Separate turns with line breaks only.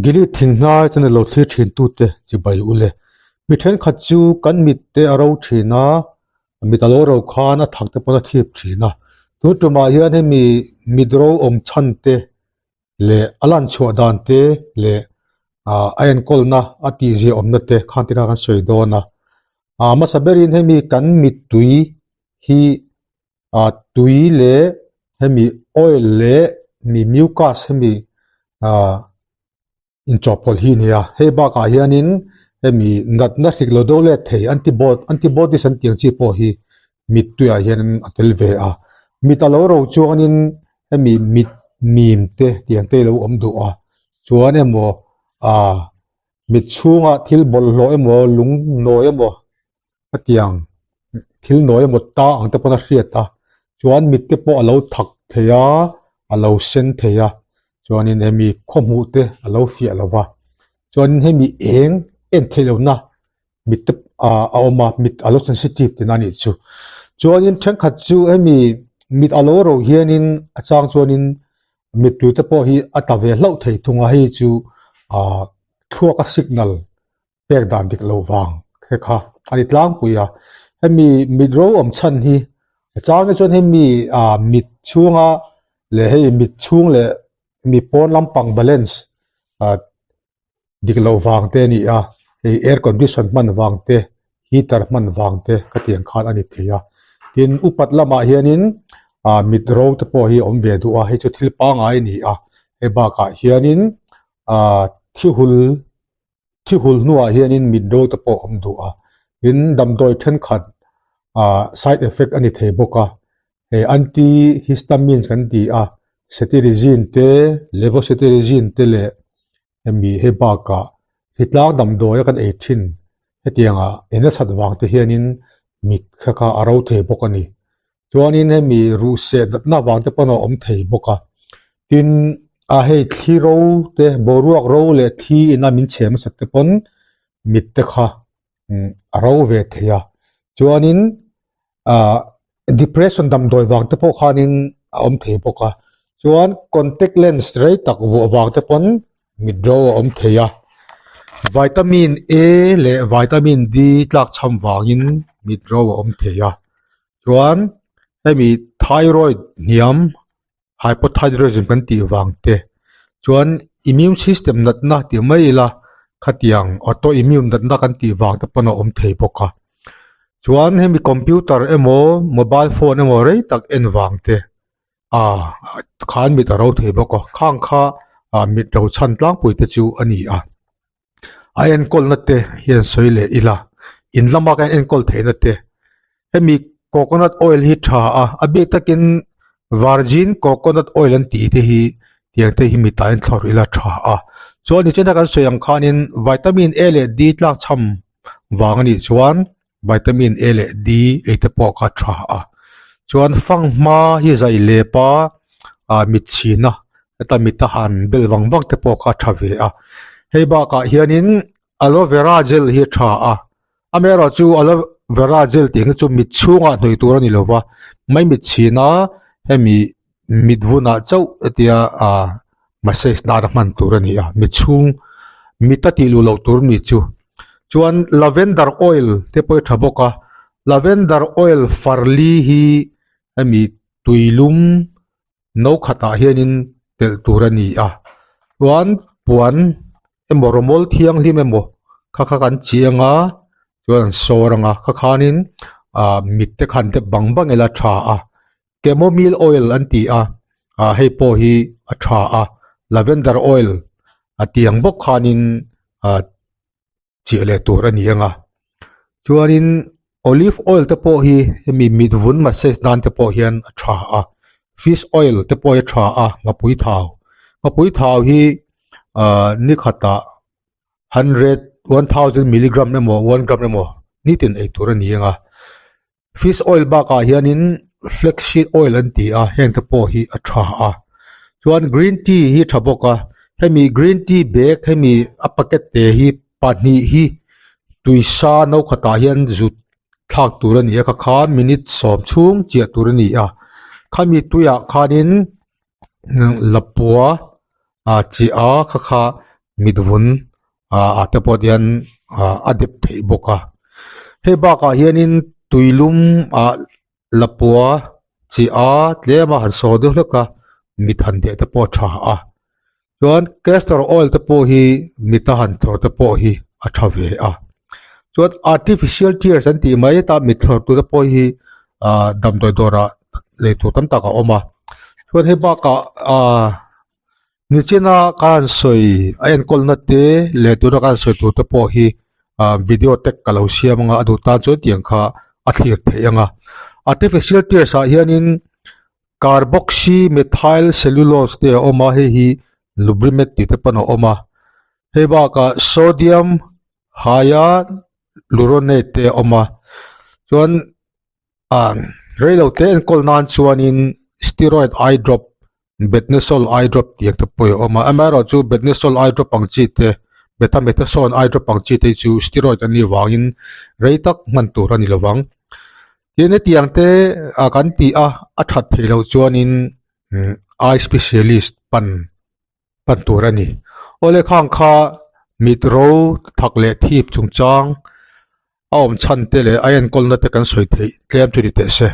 Gilead thinghnai channel lo thlir thin tute chibai ule. Mi thenkhat chu kan mit te a ro thin a, mit a lo ro khan a thak te pawn a thip thin a. Tun tumah hian hemi mit ro awm chhan te leh a lan chhuah dan te leh ah a enkawlna a tihzia awmna te khang te kha kan sawi dawn a. Ah hmasa berin hemi kan mittui hi ah tui leh hemi oil leh mi mucus hemi ah inchawhpawlh hi a ni a hei bakah hianin hemi natna hrik lo deuh let thei antibod antibodies an tih ang chi pawh hi mittui ah hian a tel ve a mit a lo ro chuanin hemi mit mim te tih ang te a lo awm duh a chuan emaw ah mit chhungah thil bawlhhlawh emaw lung nawi emaw a tiang thil nawi emaw ta ang te pawn a hriat a chuan mit te pawh a lo thak thei a a lo sen thei a chuanin hemi khaw hmuh te a lo fiah lo va chuanin hemi eng en theih lohna mit te ah a awm a mit a lo sensitive tihna a nih chu chuanin thenkhat chu hemi mit a lo ro hianin a chang chuanin mittui te pawh hi a tla ve hlauh thei thung a hei chu ah thluak a signal pek dan dik lo vang te kha a ni tlangpui a hemi mit ro awm chhan hi a chang te chuan hemi ah mit chhunga leh hei mit chhung leh mi pawn lampang balance ah dik lo vang te a ni a hei air condition hman vang te heater hman vang te ka tih ang khan a ni thei a tin upat lamah hianin ah mit ro te pawh hi a awm ve duh a hei chu thil pangngai a ni a hei bakah hianin ah thi hul Thi hul hnuah hianin mit ro te pawh a awm duh a, tin damdawi thenkhat ah side effect a ni thei bawk a, hei antihistamines kan ti a, cetirizine te, levocetirizine te leh hemi hei bakah hritlang damdawi a kan ei thin hetiangah ei nasat vang te hianin mit kha kha a ro thei bawk a ni. Chuanin hemi ruhseh natna vang te pawn a awm thei bawk a, tin a hei thli ro te boruak ro leh thli ina min chhe hmasa te pawn mit te kha a ro ve thei a, chuanin ah depression damdawi vang te pawh khanin a awm thei bawk a, chuan contact lens rei tak vuah vang te pawn mit ro a awm thei a, vitamin A leh vitamin D tlak chham vangin mit ro a awm thei a. Chuan hemi thyroid hniam hypothyroidism kan tih vang te chuan immune system natna tih mai ila khatiang autoimmune natna kan tih vang te pawn a awm thei bawk a chuan hemi computer emaw mobile phone emaw rei tak en vang te ah khan mit a ro thei bawk a khang kha ah mit ro chhan tlangpui te chu a ni a. A enkawlna te hian sawi leh ila in lama kan enkawl theihna te hemi coconut oil hi tha a a bik takin virgin coconut oil an tih te hi tiang te hi mi tain thlawrh ila tha a chuan nichina kan sawi ang khanin vitamin A leh D tlak chham vang anih chuan vitamin A leh D ei te pawh kha tha a chuan fanghma hi zai lep a ah mit chhina heta mit a han bel vang vang te pawh kha tha ve a hei bakah hianin aloe vera gel hi a tha a amaherawh chu aloe vera gel tih hi chu mit chhungah hnawih tur a ni lova mai mit chhina hemi mit vunah chauh hetia ah massage nan a hman tur a ni a mit chhung mit a tih luh loh tur mi chu chuan lavender oil te pawh hi a tha bawk a lavender oil farli hi hemi tuilum no khatah hianin telh tur a ni a chuan puan emaw rawmawl thianghlim emaw kha kha kan chiang a chuan an sawr ang a kha khanin ah mit te khan dep bang bang ila tha a chamomile oil an ti a ah hei pawh hi a tha a lavender oil a tiang bawk khanin ah chiah leh tur a ni ang a chuanin olive oil te pawh hi hemi mit vun massage nan te pawh hian a tha a fish oil te pawh hi a tha a nghapui thau nghapui thau hi ahh ni khatah hundred 1000 milligram emaw 1 gram emaw nitin ei tur a ni ang a. Fish oil bakah hianin flax seed oil an ti a heng te pawh hi a tha a chuan green tea hi a tha bawk a hemi green tea bag hemi a packet te hi pahnih hi tui sa no khatah hian zut thlak tur a ni a kha kha minute sawm chhung chiah tur a ni a khami tuiah khanin lapua ah chiah a kha kha. Mit vun ah ah te pawh hian ah a dep theih bawk a hei bakah hianin tuilum ah lapua chi a tlem a han saw deuh hlek a mit han deh te pawh a tha a chuan castor oil te pawh hi mit a han thlawr te pawh hi a tha ve a chuan artificial tears an tih mai heta mit thlawr tur te pawh hi ah damdawi dawrah lei tur tam tak a awm a chuan hei bakah ah. Nichina ka han sawi a enkawlna te leh tuna ka han sawi tur te pawh hi ah video te ka lo siam anga a duh tan chuan tiang kha a thlir theih ang a artificial tears ah hianin carboxy methyl cellulose te a awm a hei hi lubrimet tih te pawn a awm a hei bakah sodium hyaluronate te a awm a chuan. Ah reilo te enkawl nan chuanin steroid eye drop betnesol eye drop tih ang te pawh hi a awm a amaherawhchu betnesol eye drop ang chi te betamethasone eye drop ang chi te hi chu steroid an nih vangin rei tak hman tur a ni lo vang tin hetiang te ah kan tih a a that theih loh chuanin eye specialist pan pan tur a ni. Awle khang kha mit ro thak leh thip chungchang a awm chhan te leh a enkawlna te kan sawi theih tlem chu ni teh se.